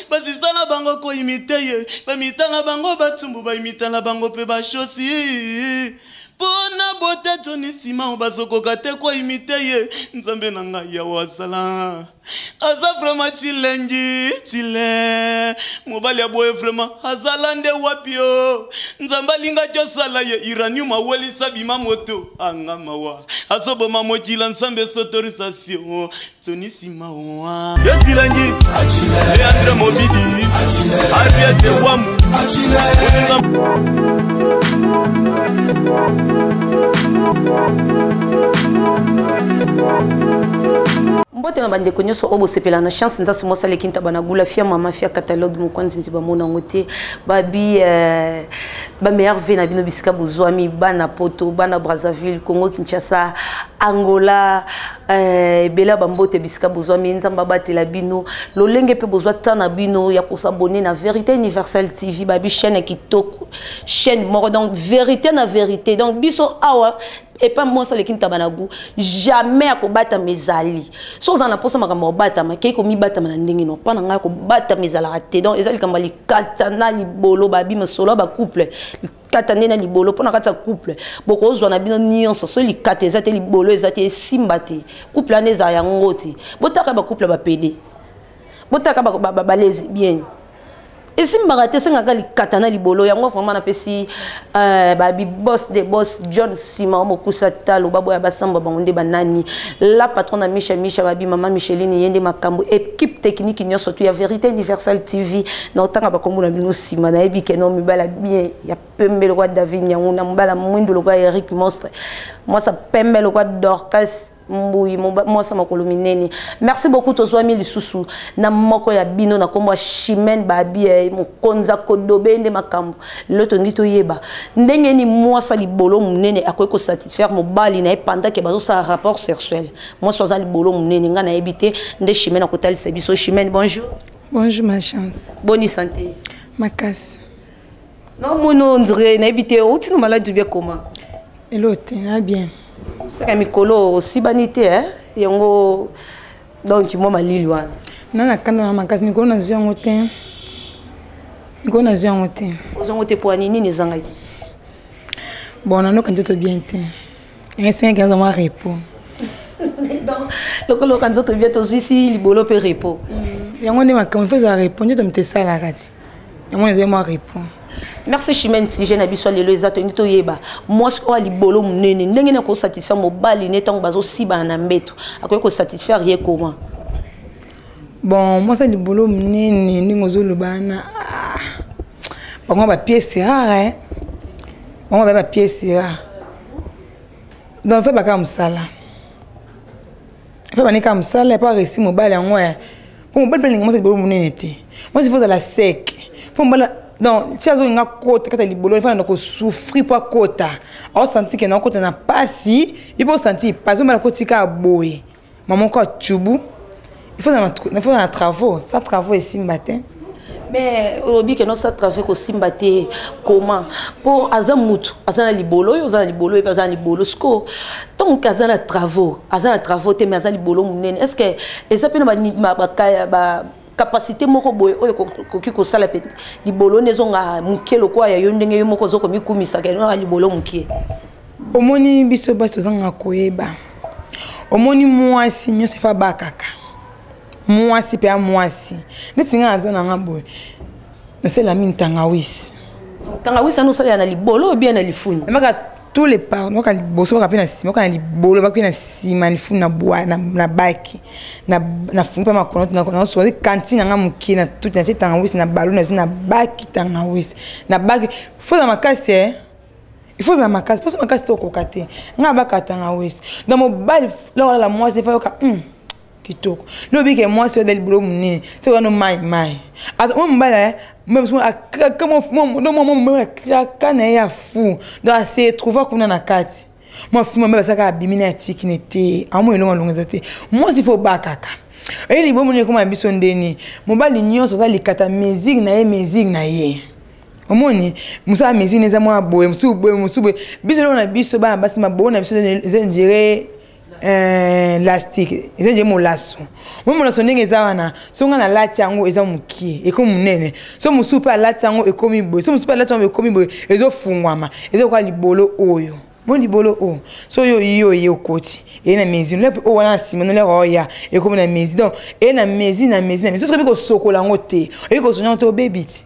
Basista na bango koimite ye, bamita na bango batumbu, baimita na bango mpe bashosi. Mpo na bote Johnny Simao bazokoka te koimite ye. Nzambe na ngai yawe azala aza vraiment chilengi chile mobali ya boye vraiment azala nde wapi o Nzambe alingaki osala ye uranium awelisa bima moto anga mawa azoboma mokila Nzambe sotorisation Johnny Simao Yetilengi Leandre Mobidi Ariete Wamu Mbote na bandeko nyonso oyo bosepela na chance nzasi mwasi aleki ntaba na gula fia mama fia catalogue mokwanzi nzi bamona yango te babi euh, ba meilleur vie na bino bisika bozwami bana poto bana brazzaville congo kinshasa angola euh, ebele ya bambote bisika bozwami nzambe abatela bino lolenge mpe bozwa temps na bino ya kosabone na vérité universelle tv babi chaîne ya kitoko chaîne moko donc vérité na vérité donc biso awa epa mwasi aleki ntaba na gu jamais akobatama ezali so ozala na mposa makambo ya kobatama kei komibatama na ndenge no mpa na ngai kobatama ezalaka te donc eza likambo ya likata na libolo babi masolo ya bacouple likata nde na libolo mpo na kati ya couple bokozwa na bino nyonso so likata eza te libolo eza te esimba te couple wana ezala yango te botaka bacouple ya bapede botaka balesbienne Esimbaka te esengaka likata na libolo yango vraiment napesi euh, babi boss de boss John Sima mokusa talo baboya basamba bango nde banani la patronne na Misha Misha babi mama Micheline ye nde makambo équipe technique nyonso tu ya vérité universelle TV na otanga bakombo na bino sima nayebi ke no mibala bien ya pembe lokwa David Nyanguna mobala mwindu lokwa Eric Monstre mwasa pembe lokwa Dorcas mbuyi mwasi makolo minene merci beaucoup tozwami lisusu na moko ya bino na nkombo ya chimene babi eh, mokonzi akodobe nde makambo lelo tolingi toyeba ndenge nini mwasi ya libolo monene akoki kosatisfaire mobali na ye pendant ke bazosala rapport sexuel mwasi aza libolo monene ngai nayebi te nde chimene akotalisa biso chimene bonjour bonjour ma chance boni santé makasi namoni ondire nayebi te outi na maladi obia koma Hello te na bien. Saka mikolo osibani te hein yango donc mwa malili wana. Na na kanda na makasi mikolo nazwi yango te. Mikolo nazwi yango te. Ozwi yango te mpo nini nini ezangaki? Bon nanoka nzoto bien te. Yango esengaki nazwa mwa repos. Donc lokola oyoka nzoto bien tozwisi libolo mpe repos. Mm, yango nde makambo ifo ezala repos nzoto moto esalaka ti. Yango nazwi mwa repos. Merci Chimène sujet na biso lelo eza tolingi toyeba mwasi oyo libolo monene ndenge nini akosatisfaire mobali ne ntango bazosibana na mbeto akoki kosatisfaire ye comment bon mwasi ya libolo monene ndenge ozoloba wana ah, bango bapiese rare bango baye bapiese rare donc fe bakaka mosala fe banika mosala epo aresi mobali yango eh. Po mobali mpe alinga mwasi ya libolo monene te mwasi fo ozala sec fo mobali donc ti azolinga kota kati ya libolo fo na kosouffrir mpo akota aosanti ke naokota na pasi ye mpe osanti pasi mobali akotika boye mama moko acubu il faut na travaux sans travaux esimba te mais olobi ke nosa travaux kosimba te comment mpo aza mutu aza na libolo oyo oza na libolo oyo mpe aza na libolo sikoyo ntango ke aza na travaux aza na travaux te mais aza libolo monene est ce que eza mpe na ba capacité moko boye oyo ekoki kosala mpe libolo nde ezonga moke lokola ya yo ndenge yo moko ozo komikumisaka eno libolo moke omoni biso basi tozanga koyeba omoni mwasi nyonso efa bakaka mwasi mpe ya mwasi neti ngai aza na nga boye nasala mingi tangawisi tangawisi wana osalela na libolo obia na lifuni maka tous les parents baka liboso baka mpe na nsima baka na libolo baka mpe na nsima lifuni na bwa na baki na fungi mpe makolo nasoki kantine yanga moke na tuti natie tangawisi na balo nazwi na baki tangawisi na baki foza makasi e il faut ozala makasi mposo makasi te okoka te ngai abaka tangawisi donc mobali lokolala mwasi efa yoka hmm, kitoko lobi ke mwasi oyo libolo monene soki wana mai mai ata mwa mobali eh, akraka na ye ya fou donc ase trouva kuna na kati mwa fou mobali asalaka abimi na atiki ne te amoi elongo alongo eza te mwasi fo obakaka eye libolo monene ekoma na biso ndeni mobali nyonso aza likata mesure na ye mesure na ye omoni mosala mesure eza mwa boye mosusu boye mosusu boye biso eloko na biso bana basi maboko na biso eza ndire Lastique eza nje molaso. Mo molaso ndenge eza wana, so nga nalati yango eza mokie, ekomi monene. So mosusu mpe alati yango ekomi boye, so mosusu mpe alati yango ekomi boye, ezofungwama, eza lokola libolo oyo. Mo libolo oyo, so yo yo ye okoti, eye na mesure, lepe oyo wana na nsima nolere oya, ekomi na mesure. Donc eye na mesure, na mesure, na mesure. Soki oyebi kosokola yango te, oyebi kosokola yango te, obebi ti.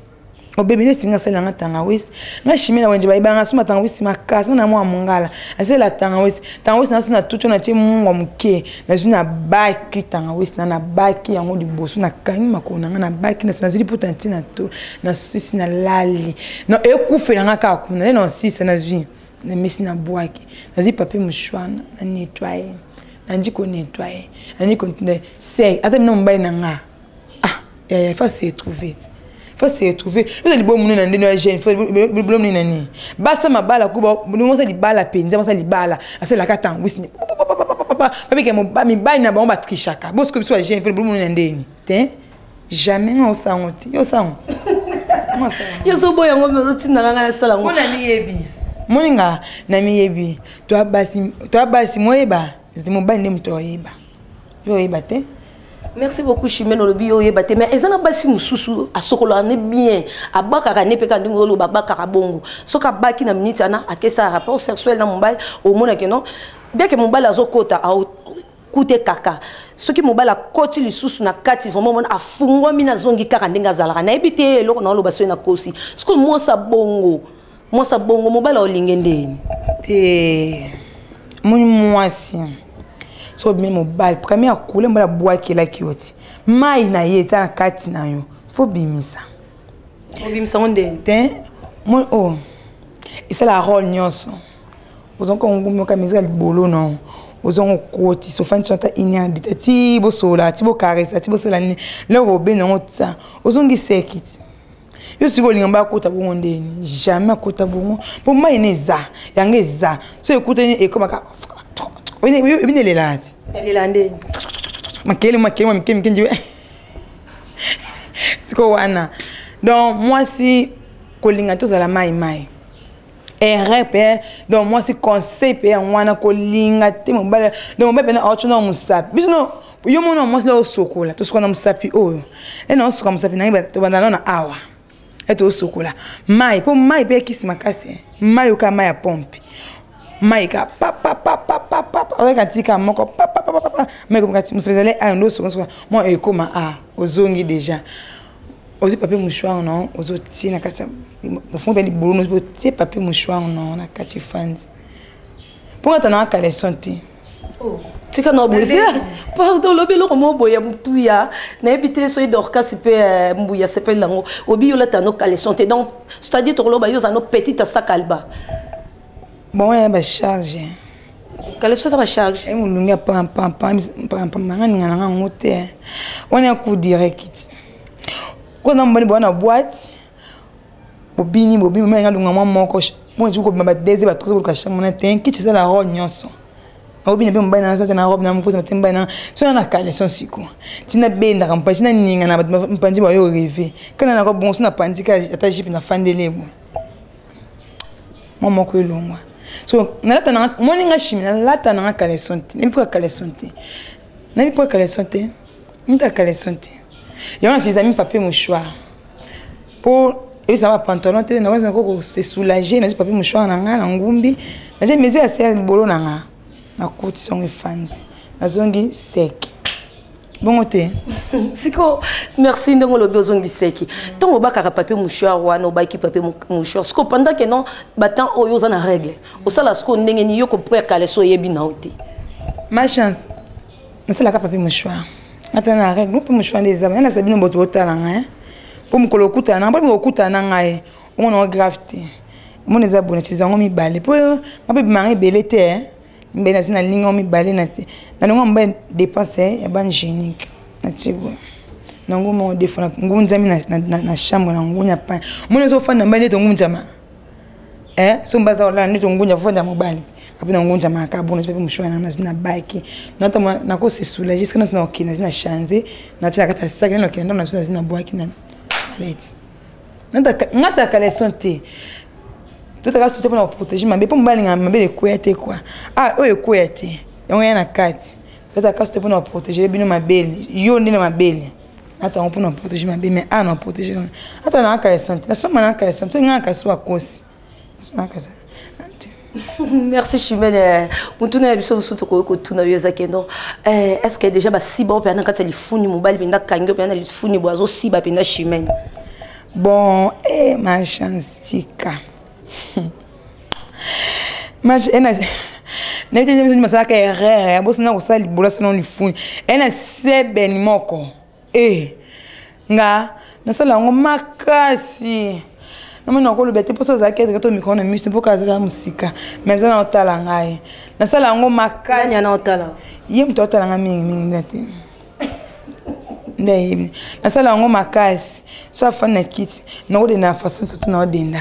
Obebi nde singa asala nga tangawisi. Nga shime na wenje bayebanga suma tangawisi makasi, nga na mwa mongala. Asala tangawisi. Tangawisi na suna tutu na tie mungwa moke. Nazwi na baki tangawisi na na baki yango liboso na kangi makolo na nga na baki na nazwi liputa na tina to na sisi na lali. Na ekufela nga kaka kuna nde na sisi nazwi na misi na bwaki. Nazwi papier mouchoir na nettoyer. Na ndi ko nettoyer. Na ndi ko sec. Ata bino mobali na nga. Ah, yaya, faut se retrouver. Faut se retrouver. Yo libo munene na ndeno ya jeune, faut libo munene na nini? Basa mabala kuba, bongo libala penza, bongo libala. Asalaka tango wisi. Babika mibali na bango batrichaka. Bosiko biso ya jeune, faut libo munene na ndeni. Te? Jamais nga osango te. Yo osango. Yo ozoboya yango, mais ozotindaka ngai nasala yango. Mpo na miyebi. Moninga na miyebi. Toa basi, toa basi moyeba, mobali nde moto oyeba. Yo oyeba te. Merci beaucoup Chimène, olobi yo oyeba te, mais eza na basi mosusu asokolaka ne bien, abakaka ne mpe kaka ndenge oloba abakaka bongo. Soki abaki na minute wana akesa rapport sexuel na mobali, omonake non, bien que mobali azokota akute kaka. Soki mobali akoti lisusu na kati, vraiment omona afungwami na zongi kaka ndenge azalaka. Nayebi te eloko na oloba soki nakosi. Soki mwasi abongo, mwasi abongo mobali aolinge ndeni? Te, moni mwasi soki obimi mobali premier akule, mobali abwakelaki yo ti mai na ye eza na kati na yo, fo bimisa. Obimisa ngo ndeni? Te, moni oyo esala role nyonso. Ozongi ngumi oka mizika libolo no, ozongi okoti ofandi ata une heure dita ti bosola, ti bokaresa, ti bosala nini, loko obenda yango tia ozongi seki ti yo sikoyo olinga bakota bongo ndeni? Jamais akota bongo, mpo mai na eza yango eza so ekutani ekomaka ebini elelaka ti. Elela ndeni? Makele makele mike mike njiwe sikoyo wana. Donc mwasi kolinga tozala mai mai erreur mpe. Donc mwasi conseil mpe yango wana, kolinga te mobali. Donc mobali pene aotyo na mosapi biso no yo mona mwasi na osokola, tosokola na mosapi oyo e na osokola mosapi na ngai, tobanda nano na awa e tosokola mai, mpo mai mpe ekisi makasi. Mai oka mai ya pompe, mai ka papapapapapa ozalaka ntika moko papapapapa mai ekomi kati mosapi ezali ayo nde osokola mwa ekoma a ozongi déjà ozwi papier mouchoir no, ozotie na kati ofungi mpe libolo no, otie papier mouchoir no na kati efandi mpo ngata nanga caleçon te. Tika na boye, pardon, olobi eloko moko boye ya motuya, nayebi te soki Dorcas mpe mbuya sepeli yango. Obi yo olata no caleçon te, donc c'est-à-dire tokoloba yo oza no petite asakalba. Bon, ya bacharge. Caleçon eza bacharge. E molungi ya pampampampampamba ninga nanga yango te wana ya coup direct kona mobali boa na boîte, bobini bobini mobali nga lunga mwa moko mpo kobima ba deux ba trois koluka chambre na te kiti eza na role nyonso. Obina mpe mobali na te na robe na mokosa te mobali na so na na caleçon siko ntina bendaka mopanzi na ninga na bato mopanzi bayo rêve kana na bongo so na panzi ka ata jipe na fandeli ebo mwa moko elongwa. So nalata nanga moni nga shimi nalata nanga caleçon te, nayebi mpo ya caleçon te, nayebi mpo ya caleçon te, mutu ya caleçon te yango nasizami papier mouchoir mpo ebisaka bapantalon te. Nakoki kose soulager, nazwi papier mouchoir na nga na ngumbi, nazwi mesure ya ser libolo na nga, nakoti songo efandi, nazongi sec bongo te. Siko merci ndenge olobi ozongi seki. Ntongo obakaka papier mouchoir wana, obaki papier mouchoir siko pendant que non batemps oyo oza na règle, osala siko ndenge nini yo koprère caleçon oyebi na yo te? Ma chance, nasalaka papier mouchoir ata na règle mpe mouchoir nde eza na nasa bino boto botala ngai mpo mokolo okutana na mpo okutana na ngai omona ngo grave te. Omona eza boye, natiza yango mibale mpo nga mpe bimanga ebele te. Mibale nazi nalingi yango mibale na te nalingo mobali dépense ya bane génique natie boye nango moko defo ngunzami na chambre na ngunya pa omoni ozofanda mobali nde tongunzama so mbaza olala nde tongunja fofanda mobali apo na ngunzama kaka bongo. Nazwi mpe mouchoir na nazwi na baki nakose soulager soki nazi na okende nazwi na change natie na kati ya saki nde nakende ndako nazwi nazwi na bwaki na toilette. Ngata caleçon te, totaka surtout mpona koprotéger mabe mpo mobali nga mabe ekweya te kua. Ah, oyo ekweya te. Yango ya na kati. Tata kasi te mpona protéger bino mabele. Yo nde na mabele. Ata yango mpona protéger mabele mais ah na protéger. Ata na caleçon te. Nasomba na caleçon te nga kasi akosi. Nasomba na caleçon. Merci Chimène. Mutuna ya biso mosusu tokoki kotuna yo eza kendo. Est-ce que déjà basiba oyo mpenza na kati ya lifuni mobali mpenza akangi oyo mpenza na lifuni boye azosiba mpenza Chimène? Bon, eh, ma chance tika. Ma ena nayebi te nde basalaka erreur ya bosana kosala libolo asala lifuni ena sebeni moko e nga nasala yango makasi namoni nakoloba te mposa azalaki ezalaki to mikro na miso mpo kaka azalaka mosika mais aza na otala ngai nasala yango makasi ye moto aotala ngai mingimingi nde te nde ayebi nasala yango makasi so afandi na kiti nakodenda na façon surtout naodenda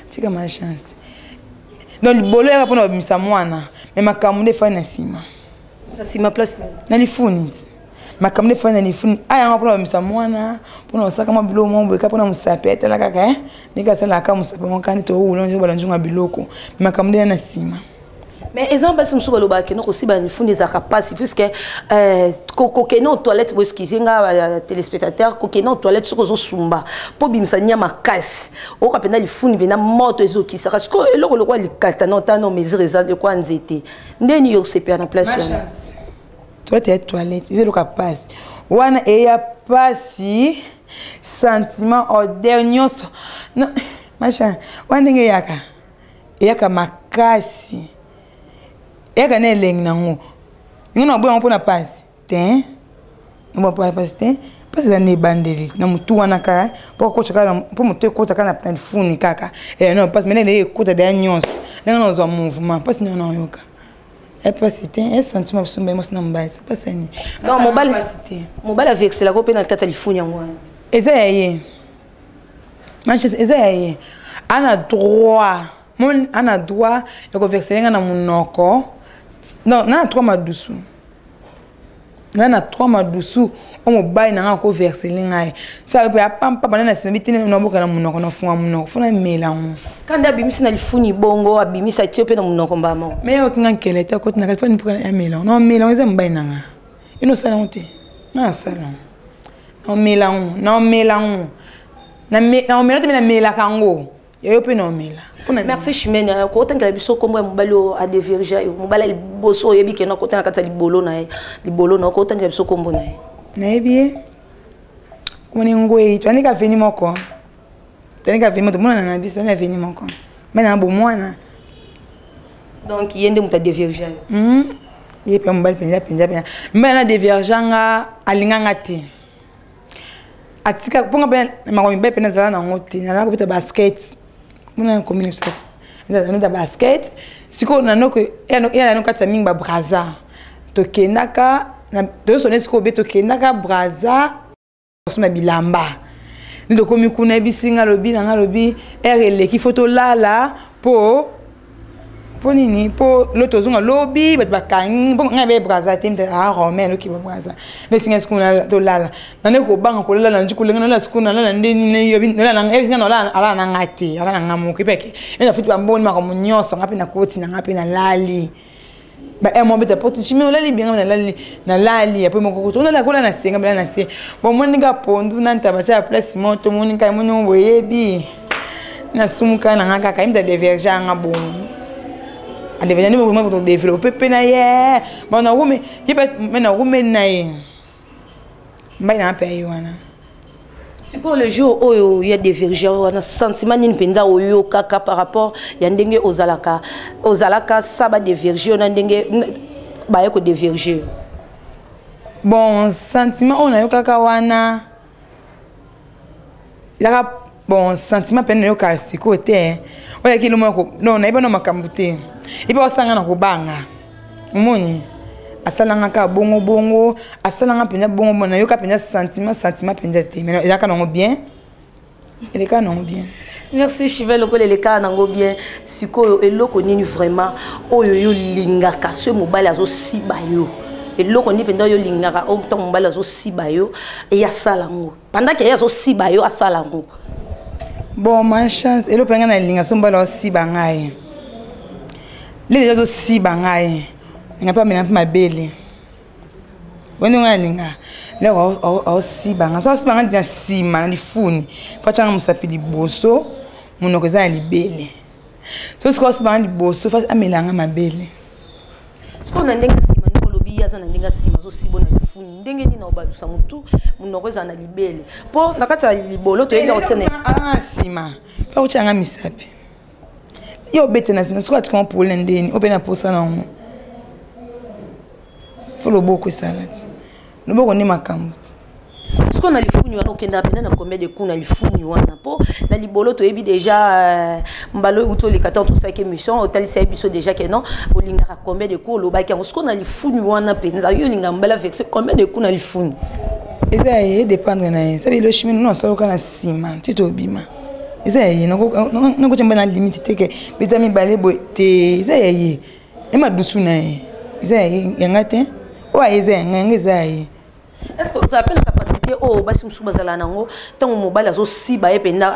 tika ma chance donc libolo yaka mpona kobimisa mwana mais makambo nde efandi na nsima. Na nsima place na lifuni ti makambo nde efandi na lifuni ayanga mpona kobimisa mwana mpona kosaka mwa biloko mwa boyeka mpona mosapi ayetala kaka e ndenge asalaka mosapi mwa kani towula nzobala nzunga biloko makambo nde ya na nsima. Mais eza basi mosusu balobaka kende kosiba lifuni ezalaka mpasi puisque kokende o toilette, bo excuse nga téléspectateur, kokende o toilette soki ozosumba mpo obimisa nia makasi oyoka mpenza lifuni mpenza moto ezokisaka. Sikoyo eloko lokola likata na otana mesure eza lokola nzete ndeni yo osepela na place wana? Toilette ya toilette eza eloko ya mpasi wana, eya mpasi, sentiment, odeur nyonso machin wana ndenge eyaka, eyaka makasi, eyaka na elengi nango. Ngo na boyango mpona mpasi te, mpona mpasi te. Mpasi eza na ebandeli na motu wana kaka mpo akota kaka mpo motu ekota kaka na plein funi kaka no mpasi mene ekota deya nyonso ndenge na ozwa mouvement mpasi nio na oyoka mpasi te, e sentiment biso mbe mwasi na mobali mpasi ani. Donc mobali te, mobali avexelaka mpe na kati ya lifuni yango wana? Eza ya ye, Manchester eza ya ye, ana droit mon ana droit ya koversele nga na monoko. Non, nga na trois madusu, nga na trois madusu oyo mobali na nga akoversele ngai so ape apampa banda na nsima bitene naboka na monoko, nafunga monoko fo namela yango. Kanda abimisi na lifuni bongo abimisi atie mpe na monoko mbala moko? Me yoki nga nkele te akoti na kati fo mpo amela yango, naomela yango. Eza mobali na nga, ye nosala yango te, nga nasala yango, naomela yango, naomela yango, naomela te me namelaka yango yayo mpe naomela. Merci Chimène. Kotangela biso nkombo ya mobali oyo adévierger yo, mobali ya liboso oyebi kende akota na kati ya libolo na ye, libolo na kotangela biso nkombo na ye. Nayebi ye komoni ngwei, toandika veni moko, toandika veni moko, tomonana na biso na veni moko me na bomwana. Donc ye nde moto adévierger yo? Ye mpe mobali mpenza mpenza mpenza mobali na dévierger nga, alinganga te, atika mponga mpe makambo mibali mpe nazala nango te. Nazala kobeta basket mona nakomi na biso nabeta basket. Sikoyo nanoko eya nano kati ya mingi babraza tokendaka tozosone sikoyo be tokendaka braza kosomba bilamba nde tokomi kuna yebisi nga alobi na nga alobi heure eleki fo tolala mpo nini mpo lo tozonga lobi bato bakangi mpo ngai be braza te a romain aloki ba braza neti ngai sikoyo tolala nande kobanga kolala na nji kolenga nalala sikoyo nalala nde nini yebi nga alala na nga te, alala na nga moko epeke ye na futi bamboni makambo nyonso nga mpe nakoti na nga mpe nalali ba un mois beta porte chimi olali bien nga nalali nalali apres moko kutu onala kola na se nga bela na se bomoni nga pondu na ntaba tia place moko tomoni ngai moni boyebi nasumuka na nga kaka ye mutu adévierger nga bongo adévierger nde vraiment kodévelopper mpe na ye bon narume ye mpe narumeli na ye mbai na mpe ye wana. Sikoyo le jour oyo ya dévierger wana, sentiment nini mpenza oyokaka par rapport ya ndenge ozalaka sa badévierger yo na ndenge baye kodévierger yo? Bon, sentiment oyo nayokaka wana ezaka bon sentiment mpe nayokaka sikoyo te oyo yaki eloko non nayebi wana makambo te epe osanga na kobanga omoni asalanga kaka bongo bongo asalanga mpenza bongo bongo nayoka mpenza sentiment mpenza te mais ezalaka nango bien, elekaka nango bien. Merci Chimène. Lokola elekaka nango bien, sikoyo eloko nini vraiment oyo yo olingaka soki mobali azosiba yo? Eloko nini mpenza oyo olingaka oyo ntango mobali azosiba yo eye asala yango, pendant ke ye azosiba yo asala yango? Bon, ma chance, eloko mpenga nalinga so mobali aosiba ngai. Le deja azosiba ngai, nga mpe amela mpe mabele. Wende ngai alinga lero aosiba ngai, so asiba ngai na nsima na lifuni, fo atyanga mosapi liboso, monoko eza na libele. So sikoyo asiba ngai liboso, fo amela ngai mabele. Sikoyo na ndenge nsima, ndenge olobi ye aza na ndenge nsima azosibo na lifuni, ndenge nini obalusa motu monoko ezala na libele? Mpo na kati ya libolo toyebi kotia na nsima, fo kotyanga misapi. Ye obete na nsima, soki atika pole ndeni ope na posa nango, fo loboko esala ti loboko nde makambo ti. Sikoyo na lifuni wana okendaka mpenza na combien de coup na lifuni wana? Mpo na libolo toyebi déjà, mbala oyo euti oleka, ntango tosalaki émission, otalisa ye biso déjà ke non, olingaka combien de coup, olobaki yango. Sikoyo na lifuni wana mpenza, yo olingaka mbala vexe combien de coup na lifuni? Eza ya ye, dépendre na ye. Sabi eloshimi no asaloka na nsima ti tobima, eza ya ye. Nakotya mba na limite te ke beta mibale boye te, eza ya ye, ye madusu na ye, eza ya ye, yanga te. Oyo aye eza yanga, yanga eza ya ye. Est ce que ozala mpe na capacité oyo basi mosusu bazala nango, ntango mobali azosiba ye mpenza,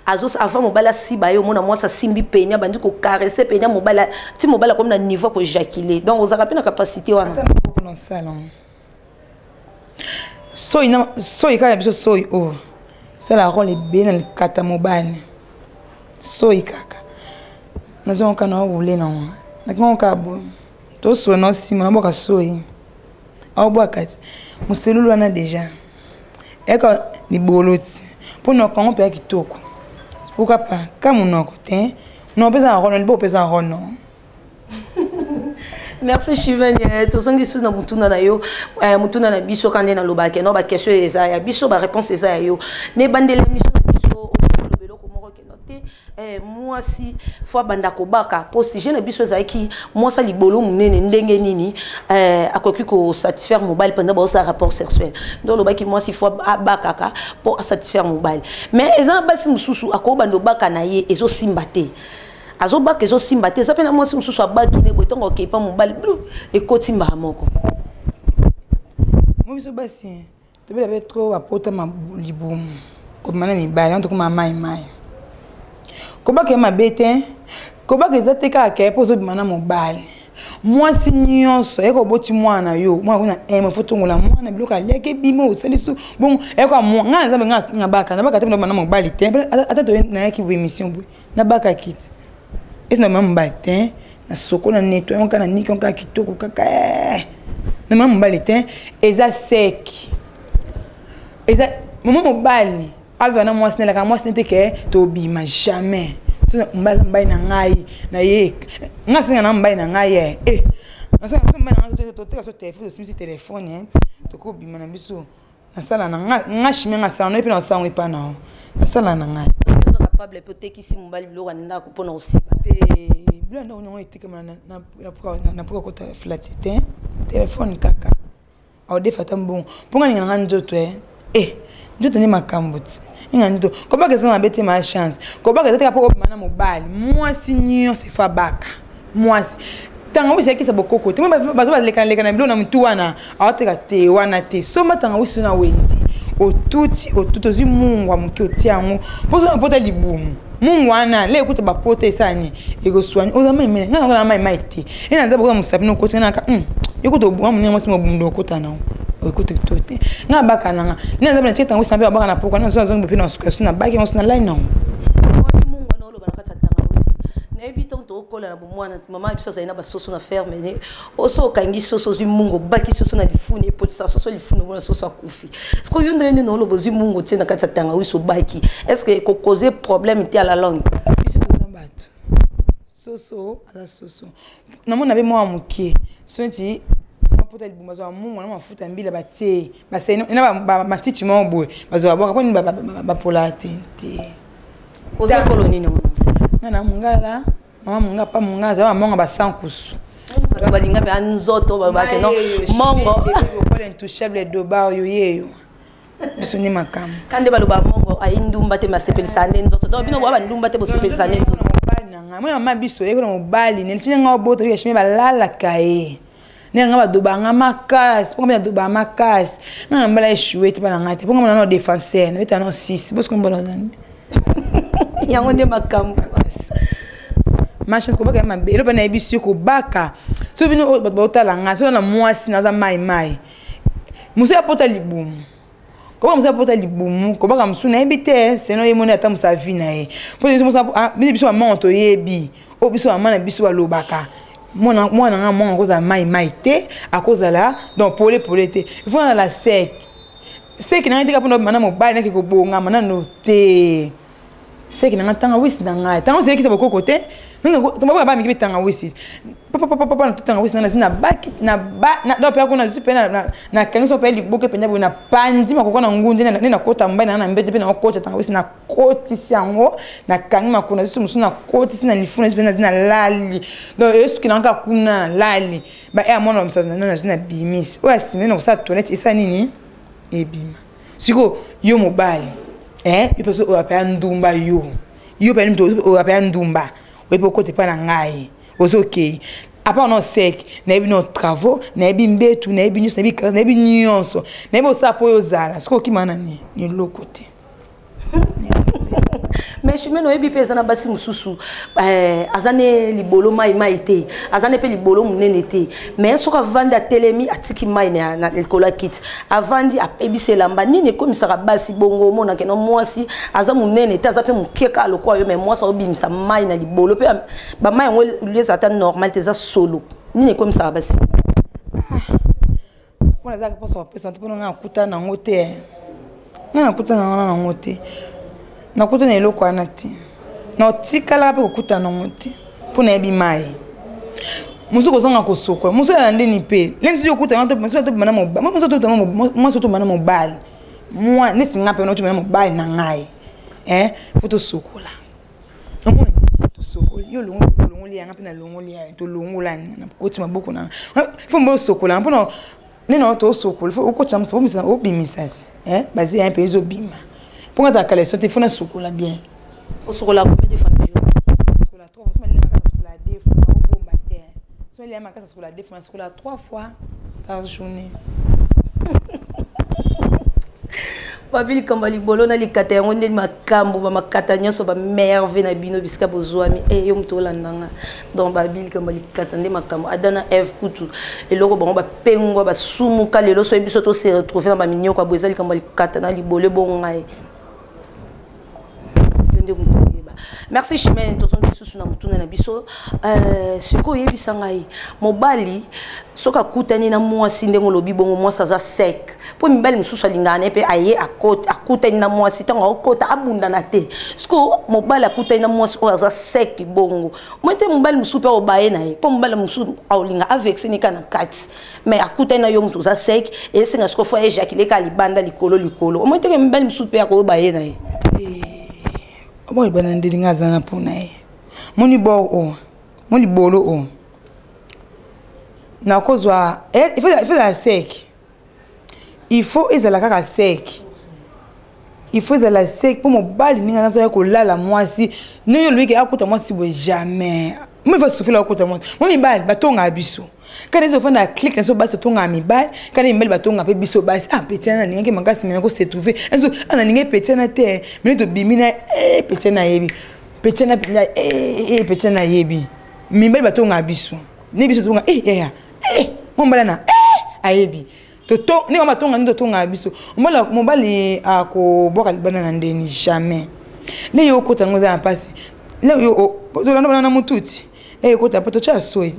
avant mobali asiba ye, omona mwasi asimbi peni, abandi kocaresser peni mobali ti mobali akomi na niveau ya koéjaculer? Donc ozalaka mpe na capacité wana? Nosala soi kaka na biso, soi oyo sala role ebele na likata mobali, soi kaka nazongoka na orule nango, nakingo kaka boye, tosola na nsima, naboka soi, aobwaka ti moselulu wana deja eka libolo ti mpo noko yango mpe ya kitoko. Okapa ka monoko te, monoko mpe eza na role, liboko mpe eza na role no. Merci Chimene. Tozongi su na mutuna na yo, mutuna na biso. Kande nalobaka no, baquestion eza ya biso, baréponse eza ya yo. Ne bandela émission na biso, oloba eloko moko keno te, mwasi fo abanda kobaka, mpo sujet na biso ezalaki mwasi libolo monene, ndenge nini akoki kosatisfaire mobali mpenza baosala rapport sexuel. Nde olobaki mwasi fo abakaka mpo asatisfaire mobali, mais eza na basi mosusu akobanda obaka na ye, ezosimba te, azobaka, ezosimba te. Eza mpe na mwasi mosusu abaki ne boye, ntongo okei pa mobali, blu, ekoti mbala moko. Mo biso basi tobela mpe trop bapota libumu kobima na mibali wana, tokoma mai mai. Kobaka ye mabe te, kobaka eza te kaka ke mpo ozobima na mobali. Mwasi nyonso ayeki oboti mwana na yo, mwana kuna eme, fo tongola mwana biloko aliaki ebima, osali su bongo ayeko. Ngai na Nzambe, ngai nabaka, nabaka te mpona na mobali te. Ata nayaki boye émission boye, nabaka kiti esi na mama mobali te, na soko na nettoyer kaka, na niki kaka kitoko kaka na mama mobali te. Eza sec, eza mama mobali aveva na mwasi, nalaka mwasi nete ke tobima jamais. So mobali aza mobali na ngai na ye, ngai asenga na mobali na ngai ye, nasenga so mobali na ngai, toteka so telefone, tosimisi telefone, tokobima na biso. Nasala na nga chimie, nga asala na mpe na osala ngo epa na o, nasala na ngai. Oza capable mpe otekisi mobali biloko ya ndako mpona kosiba? Te, biloko ya ndako nango etekama na mpoka kota flati te, telefone kaka aodefa ata mbongo mpo nga ninga na nga nzoto e nzoto nde makambo ti inga nzoto. Kobaka eza mabe te, ma chance, kobaka eza teka mpo obima na mobali. Mwasi nyonso efo abaka. Mwasi tangawisi ayekisa bokoko te, bato balekanaleka na biloko na motu wana, aoteka te wana te. Somba tangawisi na wenze, otuti otuti, ozwi mungwa moke, otia yango mpo oza na pota libumu. Mungu wana le ekuta bapota esala nini, ekoswani. Oza mai mene, ngai nakola mai mai te, e naza bokoza mosapi nokoti naka yokuta obwa monene, mwasi mobundo okota nango ekota to te. Ngai abaka nanga nde naza na tika tangawisi na mpe babaka na pokwa, nazo nazongi mpe na suka so nabaki yango so na lai nango. Nayebi ntango tokokola na bomwana, mama biso azali na basoso na ferme ne oso, okangi soso, ozwi mungu, obaki soso na lifuni, epolisa soso lifuni, omona soso akufi. Sikoyo yo ndenge nini oloba ozwi mungu, otie na kati ya tangawisi, obaki, est ce que ekocauser problème te à la longue? Biso toza bato, soso aza soso. Namona mpe mwa moke so neti mapota libumu, bazwaka mungu na mafuta mbila, batie na matiti moko boye, bazwaka bwaka mpo nini bapola te te. Oza ekolo nini? Nga na mongala, mama monga, pa monga, aza bamonga basankusu. Bato balinga mpe nzoto, balobake no mongo. Okola intouchable doba oyo yeyo, biso nde makambo. Ka nde baloba mongo ayi ndumba te, masepelisa nde nzoto. Donc bino boya bandumba te, bosepelisa nde nzoto. Mobali na ngai, mwana mama biso yekola mobali nelitina ngai obota bikashime, balalaka ye ndenge nga badobanga makasi, mpo nga nadobanga makasi, nga na mbala échoué te, bana ngai te, mpo nga mona no défenseur nabeta no 6 bosiko mbala nani. Yango nde makambo. Ma chance, kobaka ya mabe. Eloko nayebi si kobaka, soki bino oyo bato baotala ngai, soki na mwasi naza mai mai, mosu ya pota libumu, kobaka mosu ya pota libumu, kobaka mosu nayebi te. Seno ye moni ata mosu avi na ye, mpo biso biso bamama toyebi oyo biso mama na biso balobaka: mwana nga, mwana akozala mai mai te, akozala donc pole pole te, il faut nazala sec sec na ngai tika mpona obima na mobali. Nake kobongama nano te, sec na ngai, ntanga wisi na ngai, ntango ozalekisa bokoko te, baboka bamiki mpe tanga wisi papapapapa na totanga wisi na nazwi na baki na ba mpe kuna, nazwi mpe nakangisi mpe liboke mpenza boye, na pandi makoko na ngundu nde nakota mobali na ngai na mbeto, mpe nakokota tanga wisi, nakotisi yango, nakangi makolo, nazwi mosusu, nakotisi na lifu, nazwi mpe nazwi, nalali. Donc esuki na kaka kuna, nalali ba ya mwana mosazi na nazwi na bimisi oyo asime na kosala toilette, esa nini ebima. Sikoyo yo mobali, yo mpe oyo apeya ndumba, yo mpe moto oyo apeya ndumba, oyebi okota epai na ngai, ozokei apart no sec, nayebi no travaux, nayebi mbetu, nayebi nyonso, nayebi classe, nayebi nyonso, nayebi osala mpo oyo ozala. Sikoyo okima na nini? Ni eloko te. Mais Chimene, oyebi mpe eza na basi mosusu, aza ne libolo mai mai te, aza ne mpe libolo monene te, mais soki avandi, atelemi, atiki mai na likolo ya kiti, avandi, apebisi elamba. Nini ekomisaka basi bongo? Omonake no mwasi aza monene te, aza mpe moke kaka lokola yo, mais mwasi aobimisa mai na libolo, mpe bamai yango eza ata normal te, eza solo. Nini ekomisaka basi? Mpona ezalaka mposa kopesa te, mpona ngai nakuta nango te, ngai nakuta nango na nango te, nakuta na eloko wana te, naotikalaka mpe kokuta nango te, mpo nayebi mai mosusu kozanga kosokola, mosusu ya na ndeni mpe le mosusu okuta mosusu tobima na mobali, mwasi tobima na mobali neti ngai mpe tobima na mobali na ngai, faut tosokola. Omoni, tosokoli, yo olongoli yanga mpe nalongoli yayo, tolongolani, nakoti maboko nanga, faut mbo osokola mpona nini, na tosokola, faut okotisa mosala, obimisa ti bazi ya mpe ezobima, mpo nga taka caleçon te, faut nasokola bien. Osokola combien de fois par jour? Sokola trois fois. Soki makasi, sokola deux fois, nakobomba te. Soki lia makasi, sokola deux fois, sokola trois fois par journée. Babi, likambo ya libolo na likata yango nde makambo, bamakata nyonso, bamerve na bino bisika bozwami. E yo moto olandanga, donc babi, likambo ya likata nde makambo. Adam na Eve kutu, eloko bango bapengwa, basumuka, lelo soki biso tose retrouve na baminyoko ya boye, eza likambo ya likata na libolo. Ebongai yo nde moto oyeba. Merci Chimene. Tozongi lisusu na motuna na biso. Sikoyo oyebisa ngai, mobali soki akutani na mwasi, ndenge olobi bongo, mwasi aza sec, mpo mibali mosusu alingaka na ye mpe aye akutani na mwasi, ntango akokota abundana te. Sikoyo mobali akutani na mwasi oyo aza sec bongo, moi te, mobali mosusu mpe aobaye na ye, mpo mobali mosusu aolinga avexe nika na kati, mais akutani na yo moto oza sec, esenga sikoyo faut aéjacule kaka libanda, likolo likolo. Omoi teke mibali mosusu mpe akoyoba ye na ye. Obo libanda ndeli nga aza na mpona ye, moni bor o mo libolo o nakozwa, il faut ezala sec, il faut ezala kaka sec, il faut ezala sec, mpo mobali ndenge aza kolala mwasi, ndenge olobiki akuta mwasi boye, jamais mo ifa sufila akuta mwasi. Mo mibali batongaka biso kana eza ofanda ya clique na biso basi, totongaka mibali kana mibali batongaka mpe biso basi. Ah, petit wana nalingaki makasi, me nako se trouve enso ah, nalingi petit wana te, mene tobimi na petit wana, nayebi petit wana mpenza, petit wana nayebi. Mibali batongaka biso ne biso totonga yaya mobali na ayebi toto ndenge batonga nde totongaka biso. Mobali akobwaka libanda na ndeni, jamais. Le yo okota yango eza na mpasi, le yo tolanda bana na motuti, le yo okota mpo totya soyi,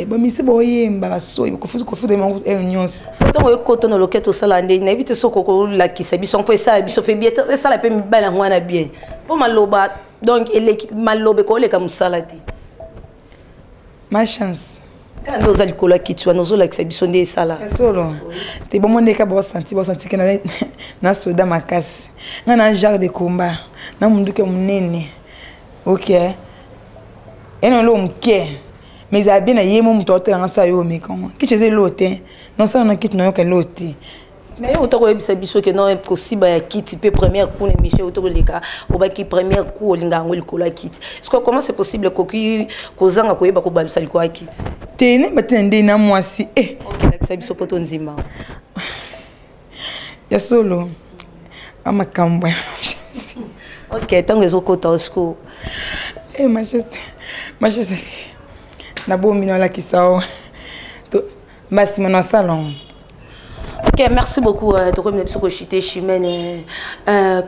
bamisi boyemba basoyi kofuta ere nyonso. Ntango ekota na loketo, osala ndenge nayebi te soki okolakisa biso, mpo esala biso mpe bien, esala mpe mibali yango wana bien, mpo maloba donc eleki, maloba ekoleka mosala te. Ma chance. Kaka nde oza likolo ya kiti wana, ozolakisa biso nde esala. Solo te, bomo nde ka bosanti bosanti ke na soda makasi, ngai na genre de combat na munduki ya monene. Ok, ena eloko moke, mais ezala bien na ye mo moto aotelanga so ayo omekango kiti, eza eloko te, nosala na kiti, nayoka eloko te. Mais yo ota koyebisa biso ke non, kosiba ya kiti mpe première coup na émission ota koleka, obaki première coup olinga yango likolo ya kiti. Sikoyo comment c'est possible koki kozanga koyeba kobalisa likolo ya kiti? Te, nayeba te na ndenge na mwasi. Okelakisa biso mpo tondima. Ya solo, amakambo. Ok, ntango ezokota sikoyo. Manchester. Machese nabomi nalakisa o mbasima na salon. Ok, merci beaucoup. Tokomi na biso koshite Chimene.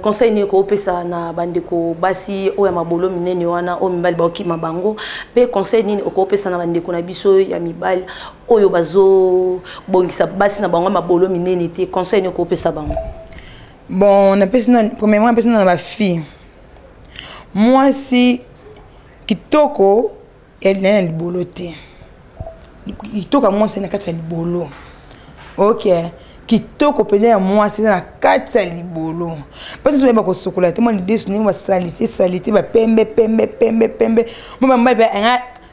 Conseil nini kopesa na bandeko basi oyo ya mabolo minene wana oyo mibali baokima bango, mpe conseil nini okopesa na bandeko na biso ya mibali oyo bazobongisa basi na bango ya mabolo minene te? Conseil nini okopesa bango? Bon, napesi na premièrement, napesi na bafille, mwasi kitoko naye na libolo te. Kitoko ya mwasi na kati ya libolo. Ok, kitoko mpenza ya mwasi eza na kati ya libolo. Mpasi soki bayeba kosokola te, mwa lidesu ndenge basalite salite, bapembe pembe pembe pembe, mo bamobali mpe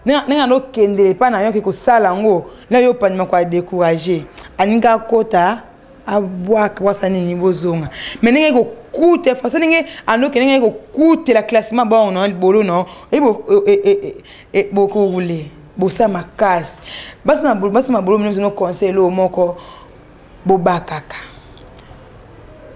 ndenge anokendele epai na yo ke kosala yango na yo pandima ko adécourage, alingi akota abwaka bwasa nini bozonga. Me ndenge kokuta façon ndenge anoke, ndenge kokutela classement bon na libolo na bokoule bosala makasi. Basi mabolo mino no conseil oyo moko, bobakaka,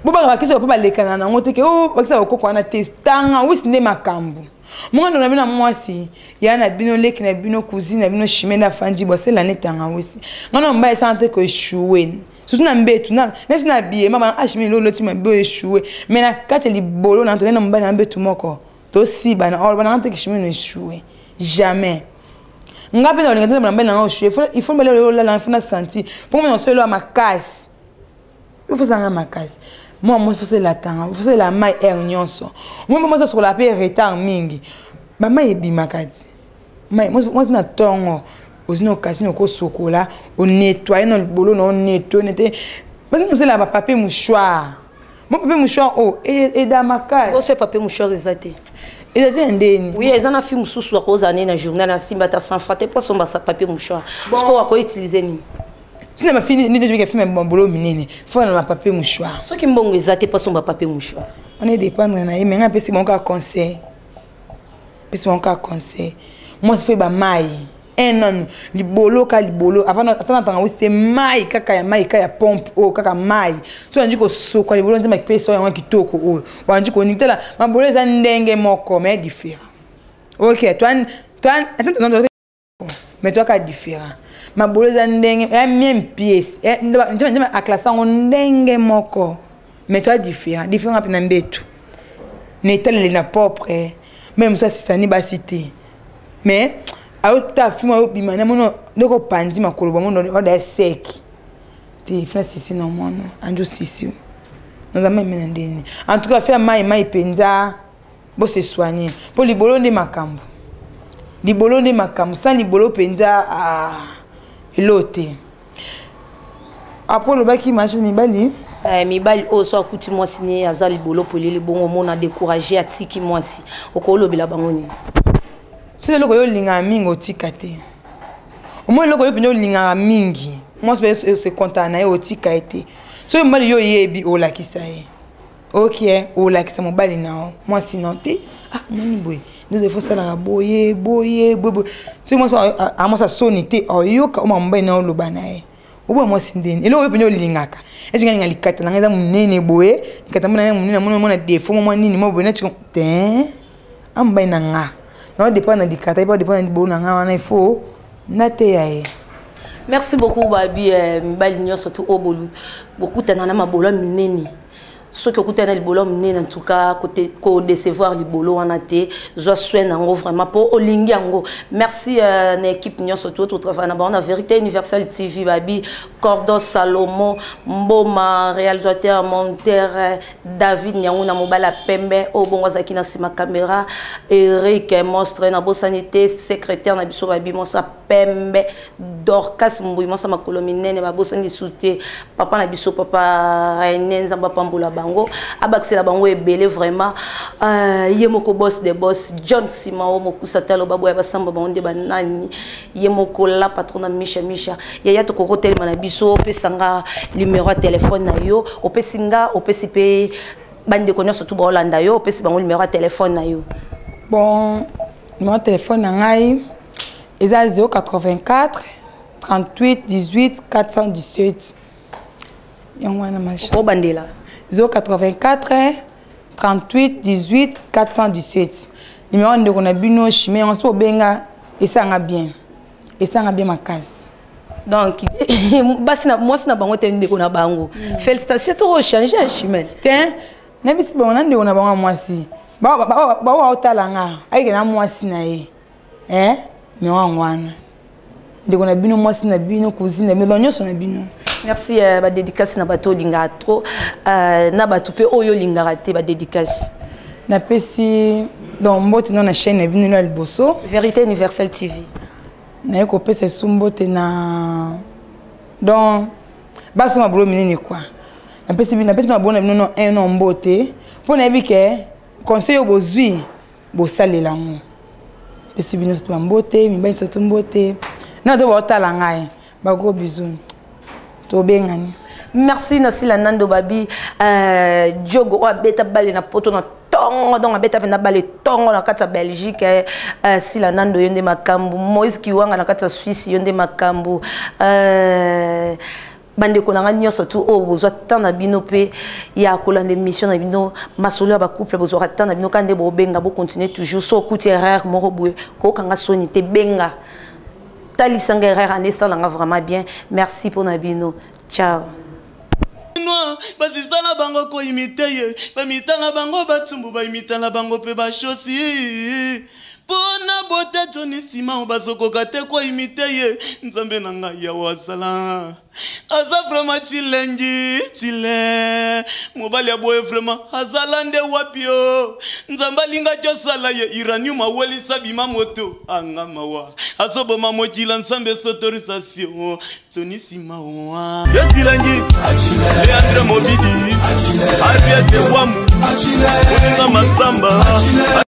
bobaka bakisi mpo balekana nango te ke o bakisa bakoko wana te. Tanga wisi nde makambo monga na bino, mwasi ya na bino, leki na bino, cousine na bino Chimene afandi bwasela ne tanga wisi. Nga na mobali esala te koéchouer, surtout na mbetu nesi na biyema bana ashimene lolo ti mabe oyo échoué, mais na kati ya libolo na tole na mobali na mbetu moko tosibana, oloba nanga te Chimene échoué, jamais. Nga mpe na olinga te na mobali nanga échoué. Il faut mobali oyo olala, il faut na sentir mpo ngomena osolo ya makasi, il faut zanga makasi. Mwa mwasi fosala tanga, fosala mai aire nyonso. Mwa mwasi asokola mpe retard mingi, bamai ebimaka ti mai. Mwasi na ntongo ozwi na occasion okosokola, onettoyer na libolo na onettoyer nete bazala bapapier mouchoir. Mo papier mouchoir oyo eda makasi. Oso papier mouchoir eza te. Eza te ya ndeni. Oui, eza na fille mosusu akozala nini na journal, asimba ata 100 francs te mpo asomba papier mouchoir. Sikoyo akoutiliser nini? Sina bafille nini tobika fille mabolo minene, fo na papier mouchoir. Soki mbongo eza te mpo asomba papier mouchoir? On est dépendre na ye, mais nga apesi bango kaka conseil, apesi bango kaka conseil. Mwasi fo yeba mai un nanu libolo ka libolo avant ata natanga wisi te, mai kaka ya mai ka ya pompe oyo kaka mai. So wanji kosoka libolo, nzambe akipesa oyo yango kitoko oyo wanji koningi. Tala, mabolo eza ndenge moko mais différent. Ok, toi toi ata, mais toi ka différent. Mabolo eza ndenge ya même pièce, nzambe aclasse yango ndenge moko, mais toi différent, différent mpe na mbeto na etaleli na propre. Même mosu asisani basi te, mais aota film ayobima na mono ndeko opandi makolo bango oda ya seki te fina sisi na mwana andi osisi naza mai me na ndeni. En tout cas, fe mai mai mpenza bose soigner mpo libolo nde makambo, libolo nde makambo. Sans libolo mpenza, ah, elo te. Apo olobaki marché mibali. Mibali oyo so akuti mwasi ne aza libolo polele bongo, omona découragé, atiki mwasi, okolobela bango nini? Soki eloko oyo olingaka mingi, otika te. Omoi eloko oyo mpenza olingaka mingi, mwasi mpe se kontana na ye, otika ye te. Soki mobali yo oyebi, olakisa ye. Ok, olakisa mobali na yo, mwasi na yo te. Ah, moni boye nde fo osalaka boye boye boye boye. Soki mwasi amwasi asoni te, oyoka oma mobali na yo oloba na ye, oboya mwasi ndeni eloko oyo mpenza olingaka. Eti nga ninga likata na ngai eza monene boye, likata mona ngai monene, mona mona défaut mwa nini mwa boye nati te. Amobali na nga naodépendre na likata ye mpe aodépendre na libolo na nga wana, il faut nateya ye. Merci beaucoup. Babi mibali nyonso tu oyo bokutana na mabolo ya minene, soki okutani na libolo ya monene, en tout cas kodécevoir libolo wana te, zwa soin nango vraiment mpo olingi yango. Merci na équipe nyonso tu totravaille na bango na Vérité Universelle TV, babi Cordo Salomo Mboma réalisateur monteur, David Nyangu na mobali ya pembe oyo bongo azalaki na nsima caméra, Eric Monstre, nabosani te secrétaire na biso babi mosa pembe Dorcas Mbui mosa makolo minene, babosani lisusu te papa na biso papa René. Nzambe apambola bango, abakisela bango ebele vraiment. Ye moko boss de boss John Simao Mokusa talo baboya basamba bango nde banani, ye moko la patron na Misha Misha yaya. Tokoki kotelema na biso, opesanga numéro ya telefone na yo, opesi nga, opesi mpe bandeko nyonso tu baolanda yo, opesi bango numéro ya telefone na yo. Bon, numéro ya telefone na ngai eza 084 38 18 417, yango wana macha. Obandela. 084 38 18 417, numéro ndeko na bino Chime yango. Soki obenga Esanga bien, esanga bien makasi. Donc basi na mwasi na bango te, ndeko na bango. Félicitation, tokochange ya Chimene. Te, nayebisi bango na ndeko na bango ya mwasi bao aotala nga, ayeke na mwasi na ye, eh? Me wango wana ndeko na bino, mwasi na bino, cousine na bino, donc nyonso na bino. Merci. Badédicace na bato olingaka trop, na bato mpe oyo olingaka te, badédicace. Napesi donc mbote no na chaîne na bino ya liboso. Vérité Universelle TV. Naye kopesa esu mbote na donc basoma bolo minene quoi. Napesi mabolo na bino no un no mbote mpo nayebi ke conseil oyo bozwi, bosalela yango. Pesi bino surtout bambote, mibali surtout mbote na to baotala ngai, bagros bisous, tobengani. Merci Nasila Nando Babi, Diogo oyo abeta bale na poto na ntongo, donc abeta mpenza bale ntongo na kati ya Belgique. Sila Nando, yo nde makambo. Moïse Kiwanga na kati ya Suisse, yo nde makambo. Bandeko na nga nyonso tu oyo bozwa temps na bino mpe ya kolanda émission na bino Masolo ya Bacouple, bozwaka temps na bino kaka nde bobenga, bocontinue toujours. So okuti erreur moko boye, kokanga soni te, benga, talisanga erreur ane, esalanga vraiment bien. Merci mpona bino, ciao. Basista na bango koimite ye, bamita na bango batumbu, baimita na bango mpe bashosi mpo na bote Joni Simao bazokoka te koimite ye. Nzambe na ngai, yawo azala, aza vraiment chilengi chile. Mobali ya boye vraiment azala nde wapi? O Nzambe alingaki osala ye uranium, awelisa bima moto anga mawa, azoboma mokila. Nzambe, sotorisation Joni Simao yo tilangi Leandre Mobidi Ariete Wamu, moninga Masamba.